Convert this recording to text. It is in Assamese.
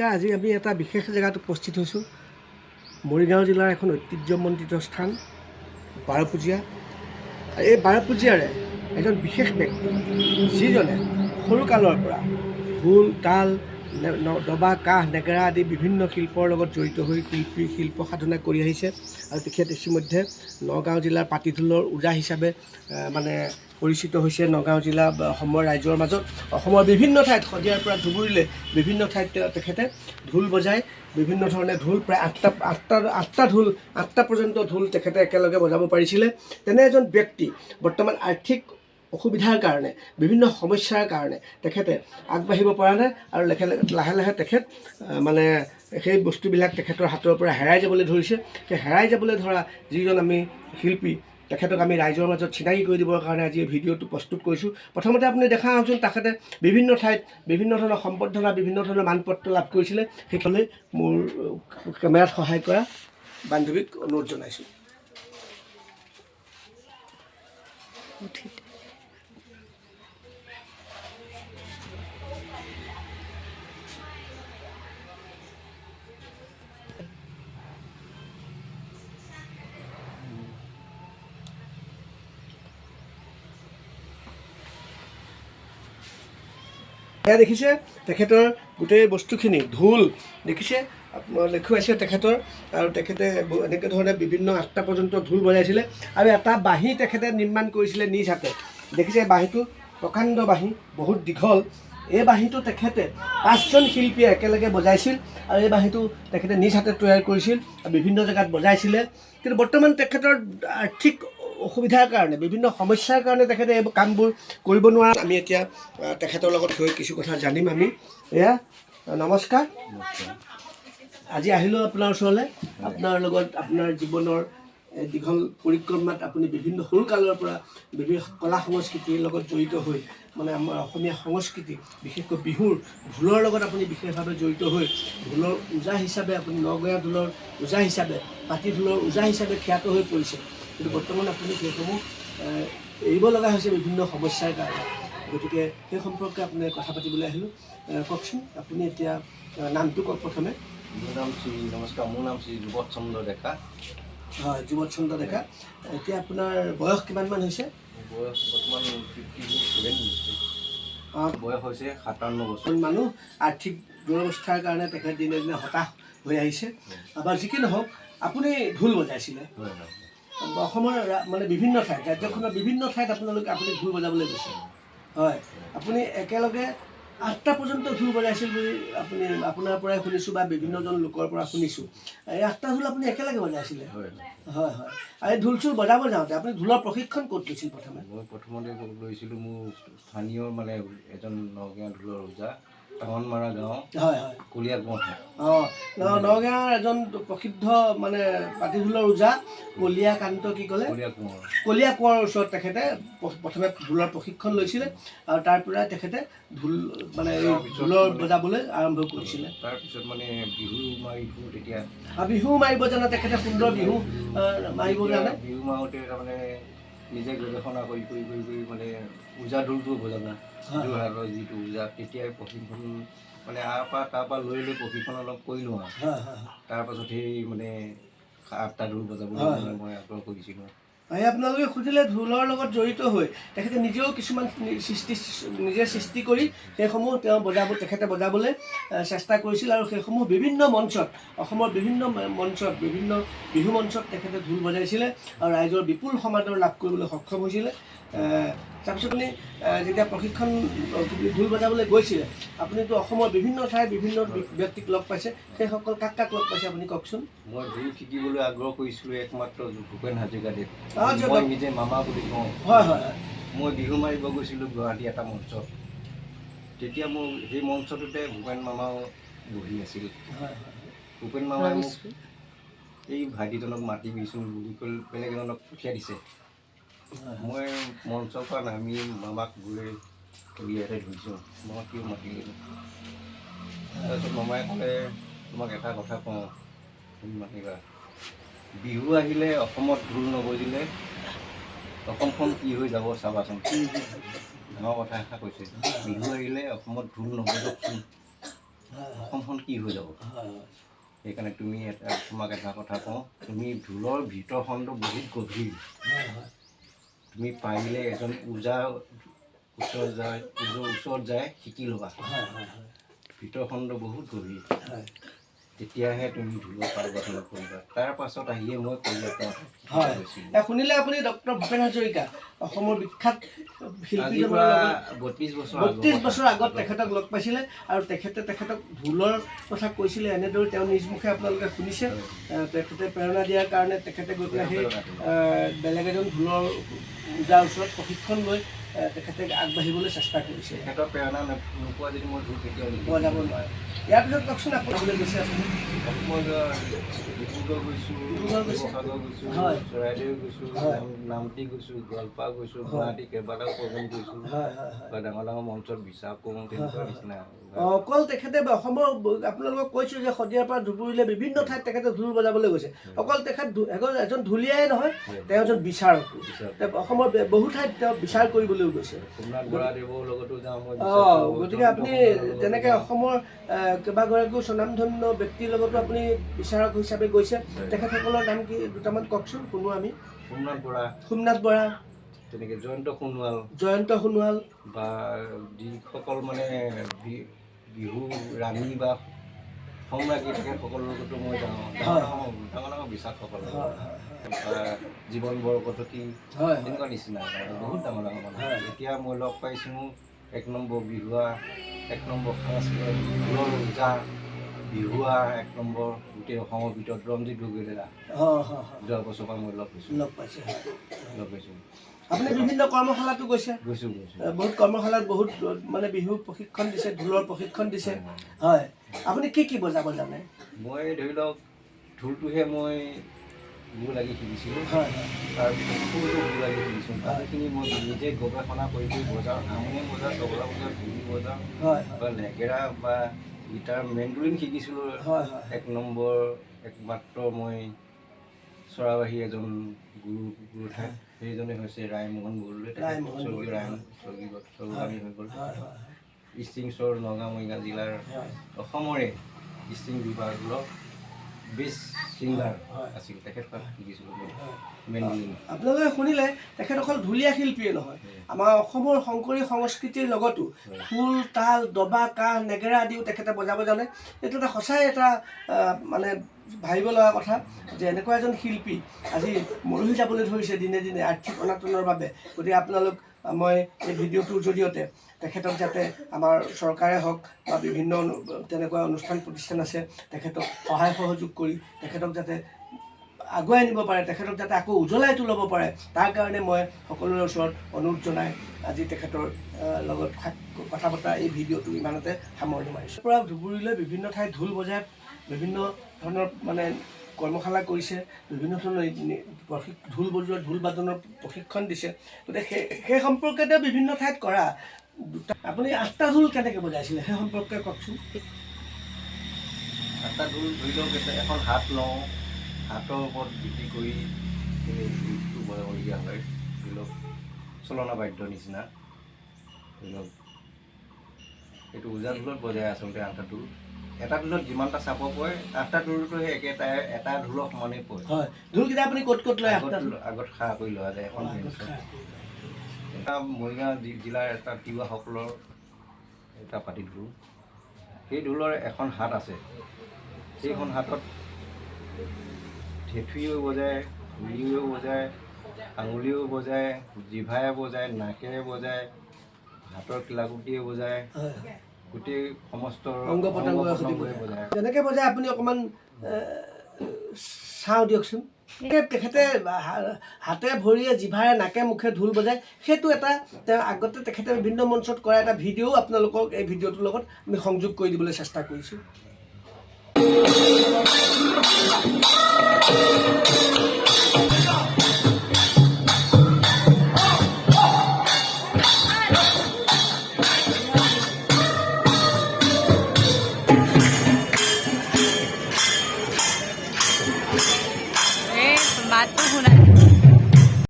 আজি আমি এটা বিশেষ জেগাত উপস্থিত হৈছোঁ। মৰিগাঁও জিলাৰ এখন ঐতিহ্যমণ্ডিত স্থান বাৰপূজীয়া। এই বাৰপূজীয়াৰে এজন বিশেষ ব্যক্তি, যিজনে সৰুকালৰ পৰা ঢোল, তাল, দবা, কাঁহ, নেগেৰা আদি বিভিন্ন শিল্পৰ লগত জড়িত হৈ শিল্প সাধনা কৰি আহিছে। আৰু তেখেত ইতিমধ্যে নগাঁও জিলাৰ পাতিঢোলৰ ওজা হিচাপে মানে পৰিচিত হৈছে নগাঁও জিলা বা অসমৰ ৰাইজৰ মাজত। অসমৰ বিভিন্ন ঠাইত, শদিয়াৰ পৰা ধুবুৰীলৈ বিভিন্ন ঠাইত তেখেতে ঢোল বজায়। বিভিন্ন ধৰণে ঢোল প্ৰায় আঠটা ঢোল, আঠটা পৰ্যন্ত ঢোল তেখেতে একেলগে বজাব পাৰিছিলে। তেনে এজন ব্যক্তি বৰ্তমান আৰ্থিক অসুবিধাৰ কাৰণে, বিভিন্ন সমস্যাৰ কাৰণে তেখেতে আগবাঢ়িব পৰা নাই আৰু লাহে লাহে তেখেত মানে সেই বস্তুবিলাক তেখেতৰ হাতৰ পৰা হেৰাই যাবলৈ ধৰিছে। সেই হেৰাই যাবলৈ ধৰা যিজন আমি শিল্পী, তেখেতক আমি ৰাইজৰ মাজত চিনাকি কৰি দিবৰ কাৰণে আজি এই ভিডিঅ'টো প্ৰস্তুত কৰিছোঁ। প্ৰথমতে আপুনি দেখা আহকচোন, তেখেতে বিভিন্ন ঠাইত বিভিন্ন ধৰণৰ সম্বৰ্ধনা, বিভিন্ন ধৰণৰ মানপত্ৰ লাভ কৰিছিলে। সেইকাৰণে মোৰ কেমেৰাত সহায় কৰা বান্ধৱীক অনুৰোধ জনাইছোঁ। এয়া দেখিছে তেখেতৰ গোটেই বস্তুখিনি, ঢোল দেখিছে, আপোনাৰ দেখুৱাইছে তেখেতৰ। আৰু তেখেতে এনেকৈ ধৰণে বিভিন্ন 8টা পৰ্যন্ত ঢোল বজাইছিলে। আৰু এটা বাঁহী তেখেতে নিৰ্মাণ কৰিছিলে নিজ হাতে। দেখিছে বাঁহীটো, প্ৰকাণ্ড বাঁহী, বহুত দীঘল। এই বাঁহীটো তেখেতে 5জন শিল্পীয়ে একেলগে বজাইছিল আৰু এই বাঁহীটো তেখেতে নিজ হাতে তৈয়াৰ কৰিছিল আৰু বিভিন্ন জেগাত বজাইছিলে। কিন্তু বৰ্তমান তেখেতৰ আৰ্থিক অসুবিধাৰ কাৰণে, বিভিন্ন সমস্যাৰ কাৰণে তেখেতে এই কামবোৰ কৰিব নোৱাৰা। আমি এতিয়া তেখেতৰ লগত হৈ কিছু কথা জানিম আমি। এয়া নমস্কাৰ, আজি আহিলোঁ আপোনাৰ ওচৰলৈ। আপোনাৰ লগত আপোনাৰ জীৱনৰ দীঘল পৰিক্ৰমাত আপুনি বিভিন্ন সৰুকালৰ পৰা বিভিন্ন কলা সংস্কৃতিৰ লগত জড়িত হৈ, মানে আমাৰ অসমীয়া সংস্কৃতি বিশেষকৈ বিহুৰ ঢোলৰ লগত আপুনি বিশেষভাৱে জড়িত হৈ ঢোলৰ ওজা হিচাপে, আপুনি নগঞা ঢোলৰ ওজা হিচাপে, পাতি ঢোলৰ ওজা হিচাপে খ্যাত হৈ পৰিছে। কিন্তু বৰ্তমান আপুনি সেইসমূহ এৰিব লগা হৈছে বিভিন্ন সমস্যাৰ কাৰণে। গতিকে সেই সম্পৰ্কে আপুনি কথা পাতিবলৈ আহিলোঁ। কওকচোন আপুনি এতিয়া নামটো কওক প্ৰথমে। মোৰ নাম শ্ৰী, নমস্কাৰ, মোৰ নাম শ্ৰী যুৱত চন্দ্ৰ ডেকা। হয়, যুৱত চন্দ্ৰ ডেকা। এতিয়া আপোনাৰ বয়স কিমানমান হৈছে? বয়স বৰ্তমান 57। বয়স হৈছে 57 বছৰ। মানুহ আৰ্থিক দুৰৱস্থাৰ কাৰণে তেখেত দিনে দিনে হতাশ হৈ আহিছে। বা যি কি নহওক, আপুনি ঢোল বজাইছিলে হয় হয়। অসমৰ মানে বিভিন্ন ঠাইত, ৰাজ্যখনৰ বিভিন্ন ঠাইত আপুনি ঢোল বজাবলৈ গৈছে। হয়, আপুনি একেলগে 8টা পৰ্যন্ত ঢোল বজাইছিল বুলি আপুনি আপোনাৰ পৰাই শুনিছোঁ বা বিভিন্নজন লোকৰ পৰা শুনিছোঁ। এই 8টা ঢোল আপুনি একেলগে বজাইছিলে? হয়। হয় হয়। আৰু এই ঢোল চোল বজাব যাওঁতে আপুনি ঢোলৰ প্ৰশিক্ষণ ক'ত লৈছিল প্ৰথমে? মই প্ৰথমতে লৈছিলোঁ মোৰ স্থানীয় মানে এজন নগাঁও ঢোলৰ ওজা, টাঙনমাৰা গাঁও, হয় হয়। কলীয়া কোঁৱৰ। অঁ, নগাঁৱৰ এজন প্ৰসিদ্ধ মানে পাতি ঢোলৰ ওজা কলীয়াকান্ত কি ক'লে? কলীয়া কোঁৱৰ। কলীয়া কোঁৱৰৰ ওচৰত তেখেতে প্ৰথমে ঢোলৰ প্ৰশিক্ষণ লৈছিলে আৰু তাৰ পৰাই তেখেতে ঢোল মানে এই ঢোলৰ বজাবলৈ আৰম্ভ কৰিছিলে। তাৰপিছত মানে বিহু মাৰি ফুৰোঁ তেতিয়া। আৰু বিহু মাৰিব জানে তেখেতে, সুন্দৰ বিহু মাৰিব জানে। বিহু মাৰোঁতে তাৰমানে নিজে গৱেষণা কৰি কৰি কৰি কৰি মানে ওজা ঢোলটোও বজাব, যোৰহাটৰ যিটো ওজা, তেতিয়াই প্ৰশিক্ষণ মানে আৰ পৰা তাৰ পৰা লৈ লৈ প্ৰশিক্ষণ অলপ কৰিলোঁ আৰু। হয় হয় হয়। তাৰপাছত সেই মানে 8টা ঢোল বজাবলৈ মানে মই আগ্ৰহ কৰিছিলোঁ। এই আপোনালোকে সুধিলে ঢোলৰ লগত জড়িত হৈ তেখেতে নিজেও কিছুমান সৃষ্টি, নিজে সৃষ্টি কৰি সেইসমূহ তেওঁ তেখেতে বজাবলৈ চেষ্টা কৰিছিল। আৰু সেইসমূহ বিভিন্ন মঞ্চত, অসমৰ বিভিন্ন মঞ্চত, বিভিন্ন বিহু মঞ্চত তেখেতে ঢোল বজাইছিলে আৰু ৰাইজৰ বিপুল সমাদৰ লাভ কৰিবলৈ সক্ষম হৈছিলে। তাৰপিছত আপুনি যেতিয়া প্ৰশিক্ষণ ঢোল বজাবলৈ গৈছিলে, আপুনিতো অসমৰ বিভিন্ন ঠাইৰ বিভিন্ন ব্যক্তিক লগ পাইছে, সেইসকল কাক কাক লগ পাইছে আপুনি কওকচোন। মই ঢোল শিকিবলৈ আগ্ৰহ কৰিছিলোঁ একমাত্ৰ ভূপেন হাজৰিকাদেৱ। মই নিজে মামা বুলি কওঁ। হয় হয় হয়। মই বিহু মাৰিব গৈছিলোঁ গুৱাহাটী এটা মঞ্চত, তেতিয়া মোৰ সেই মঞ্চটোতে ভূপেন মামাও বহি আছিল। হয় হয়। ভূপেন মামাই মোক এই ভাইটিজনক মাতিবিচোন বুলি কৈ বেলেগ এজনক পঠিয়াই দিছে। মই মঞ্চৰ পৰা নামি মামাক গৈ উলিয়াই ধৰিছোঁ, মামাক কিয় মাতিলি? তাৰপিছত মামাই ক'লে, তোমাক এটা কথা কওঁ, তুমি মাতিবা, বিহু আহিলে অসমত ঢোল নবজিলে অসমখন কি হৈ যাব চাবাচোন। ডাঙৰ কথা এষাৰ কৈছে, বিহু আহিলে অসমত ঢোল নবজকচোন। অসমখন কি হৈ যাব। সেইকাৰণে তুমি এটা তোমাক এটা কথা কওঁ, তুমি ঢোলৰ ভিতৰখনটো বহুত গভীৰ। তুমি পাৰিলে এজন ওজা ওচৰত যায়, ওচৰত যায় শিকি ল'বা। ভিতৰখনটো বহুত গভীৰ। তেতিয়াহে তুমি ঢোলৰ পাৰ্গত লাভ কৰিবা। তাৰ পাছত আহিয়ে মই কলিকতাত গৈছিলোঁ। শুনিলে আপুনি ডক্টৰ ভূপেন হাজৰিকা, অসমৰ বিখ্যাত আজিৰ শিল্পীজনৰ পৰা লগত 32 বছৰ আগৰ 32 কথা। বছৰ আগত তেখেতক লগ পাইছিলে আৰু তেখেতে তেখেতক ঢোলৰ কথা কৈছিলে এনেদৰে, তেওঁ নিজ মুখে আপোনালোকে শুনিছে। তেখেতে প্ৰেৰণা দিয়াৰ কাৰণে তেখেতে গৈ পেলাই সেই বেলেগ এজন ঢোলৰ ওজাৰ ওচৰত প্ৰশিক্ষণ লৈ তেখেতে আগবাঢ়িবলৈ চেষ্টা কৰিছে। তেখেতৰ প্ৰেৰণা নোপোৱা যদি মই ঢোল কেতিয়াও নিশিকিলোঁ। বজাব নোৱাৰে। ইয়াৰ পিছত কওকচোন, আপুনি গৈছে, আপুনি মই ডিব্ৰুগড় গৈছোঁ, ডিব্ৰুগড় গৈছে? শিৱসাগৰ গৈছোঁ, চৰাইদেউ গৈছোঁ, নামতি গৈছোঁ, গোৱালপাৰা গৈছোঁ, গুৱাহাটী কেইবাটাও প্ৰগ্ৰেম কৰিছোঁ হয় হয় হয় বা ডাঙৰ ডাঙৰ মঞ্চত বিচাৰ কৰোঁ, তেনেকুৱা নিচিনা। অকল তেখেতে অসমৰ, আপোনালোকক কৈছোঁ যে শদিয়াৰ পৰা ধুবুৰীলৈ বিভিন্ন ঠাইত তেখেতে ঢোল বজাবলৈ গৈছে। অকল তেখেত এজন ঢুলীয়াই নহয়, তেওঁ এজন বিচাৰকো। বিচাৰক। তেওঁ অসমৰ বহু ঠাইত তেওঁ বিচাৰ কৰিবলৈও গৈছে। সোমনাথ বৰাদেৱৰ লগতো যাওঁ মই বিচাৰ কৰিব, গতিকে জয়ন্ত আপুনি সোণোৱালৰ লগতো তেনেকৈ যাওঁ। অসমৰ কেইবাগৰাকীও স্বনামধন্য ব্যক্তিৰ লগতো আপুনি বিচাৰক হিচাপে গৈছে। তেখেতসকলৰ নাম কি দুটামান কওকচোন, শুনো আমি। সোমনাথ বৰা। সোমনাথ বৰা। তেনেকৈ জয়ন্ত সোণোৱাল। জয়ন্ত সোণোৱাল। বা যিসকল মানে বিহু ৰাণী বা সম্ৰাজ্ঞী থাকে, সকলোৰ লগতো মই যাওঁ। ডাঙৰ ডাঙৰ ডাঙৰ ডাঙৰ বিচাৰকসকলৰ হয় হয় বা জীৱন বৰকটকী, হয় হয় তেনেকুৱা নিচিনা মানে বহুত ডাঙৰ ডাঙৰ মানুহ। এতিয়া মই লগ পাইছোঁ এক নম্বৰ বিহুৱা, এক নম্বৰ সাংস্কৃতিক ঢোলৰ ওজা, বিহুৱা এক নম্বৰ গোটেই অসমৰ ভিতৰত ৰঞ্জিত গগৈ দাদা। হয় হয় হয় যোৱা বছৰৰ পৰা মই লগ পাইছোঁ। লগ পাইছে, হয়। লগ পাইছোঁ। আপুনি বিভিন্ন কৰ্মশালাতো গৈছে? গৈছোঁ, গৈছোঁ। বহুত কৰ্মশালাত বহুত মানে বিহু প্ৰশিক্ষণ দিছে, ঢোলৰ প্ৰশিক্ষণ দিছে। হয়, আপুনি কি কি বজাব জানে? মই ধৰি লওক ঢোলটোহে মই গুৰু লাগি শিকিছিলোঁ। হয় হয় তাৰপিছত খোলটো গুৰু লাগি শিকিছোঁ। বাকীখিনি মই নিজে গৱেষণা কৰি কৰি বজাওঁ। হাৰমনিয়াম বজাওঁ, তবলা বজাওঁ, ঢোল বজাওঁ হয় হয় বা নেগেৰা বা গীটাৰ, মেণ্ডুলিন শিকিছিলোঁ। হয় হয় এক নম্বৰ একমাত্ৰ মই চৰাবাহী এজন গুৰু গুৰু ঠাইত, সেইজনে হৈছে ৰায়মোহন বৰদলৈ। তেখেত ৰায়মোহন স্বৰ্গীয় বৰদলৈ। ৰায় স্বৰ্গীয় স্বৰ্গগামী হৈ গ'ল। হয় হয় ষ্ট্ৰিংছৰ নগাঁও মৰিগাঁও জিলাৰ অসমৰে ষ্ট্ৰিং বিভাগৰ বেষ্ট ছিংগাৰ আছিল, তেখেত তাত শিকিছিলোঁ মই মেণ্ডুলিন। আপোনালোকে শুনিলে, তেখেত অকল ঢুলীয়া শিল্পীয়ে নহয়, আমাৰ অসমৰ শংকৰী সংস্কৃতিৰ লগতো খোল, তাল, দবা, কাঁহ, নেগেৰা আদিও তেখেতে বজাব জানে। এইটো এটা সঁচাই এটা মানে ভাবিব লগা কথা যে এনেকুৱা এজন শিল্পী আজি মৰহি যাবলৈ ধৰিছে দিনে দিনে আৰ্থিক অনাটনৰ বাবে। গতিকে আপোনালোক মই এই ভিডিঅ'টোৰ জৰিয়তে তেখেতক যাতে আমাৰ চৰকাৰে হওক বা বিভিন্ন তেনেকুৱা অনুষ্ঠান প্ৰতিষ্ঠান আছে, তেখেতক সহায় সহযোগ কৰি তেখেতক যাতে আগুৱাই নিব পাৰে, তেখেতক যাতে আকৌ উজ্বলাই তুলিব পাৰে, তাৰ কাৰণে মই সকলোৰে ওচৰত অনুৰোধ জনাই আজি তেখেতৰ লগত কথা পতা এই ভিডিঅ'টো ইমানতে সামৰণি মাৰিছোঁ। পৰা ধুবুৰীলৈ বিভিন্ন ঠাইত ঢোল বজাই বিভিন্ন ধৰণৰ মানে কৰ্মশালা কৰিছে, বিভিন্ন ধৰণৰ ঢোল বজোৱা, ঢোল বাদনৰ প্ৰশিক্ষণ দিছে। গতিকে সেই সম্পৰ্কে তেওঁ বিভিন্ন ঠাইত কৰা দুটা, আপুনি আঠটা ঢোল কেনেকৈ বজাইছিলে সেই সম্পৰ্কে কওকচোন। আঠটা ঢোল ধৰি লওক এখন হাত লওঁ, হাতৰ ওপৰত ভিত্তি কৰি এই ঢোলটো বজাবলগীয়া হয়। ধৰি লওক চলনা বাদ্য নিচিনা। ধৰি লওক এইটো ওজা ঢোলত বজায় আচলতে আঠটা ঢোল। এটা ঢোলত যিমানটা চাপ পৰে, আঠটা ঢোলতো সেই একেটাই এটা ঢোলৰ সমানেই পৰে। হয়, ঢোলকেইটা আপুনি ক'ত ক'ত লয়? আগত আঠটা ঢোল? আগত খাৰা কৰি লোৱা যায় এখন আগত বেঞ্চত। খাৰা কৰি লয়। এটা মৰিগাঁও জিলাৰ এটা তিৱাসকলৰ এটা পাতি ঢোল। সেই ঢোলৰ এখন হাত আছে, সেইখন হাতত ঠেঠুৱেও বজায়, ঢুলীয়েও বজায়, আঙুলিয়েও বজায়, জিভাই বজায়, নাকেৰে বজায়, হাতৰ কিলাকুটিয়ে বজায়। হয় হয় গোটেই সমস্ত অংগ পতংগই সৈতে পতংগই বজায়। যেনেকৈ বজায় আপুনি অকণমান চাওঁ দিয়কচোন। এই তেখেতে হাতে ভৰিয়ে জিভাৰে নাকে মুখে ঢোল বজায়, সেইটো এটা তেওঁ আগতে তেখেতে বিভিন্ন মঞ্চত কৰা এটা ভিডিঅ'ও আপোনালোকক এই ভিডিঅ'টোৰ লগত আমি সংযোগ কৰি দিবলৈ চেষ্টা কৰিছোঁ।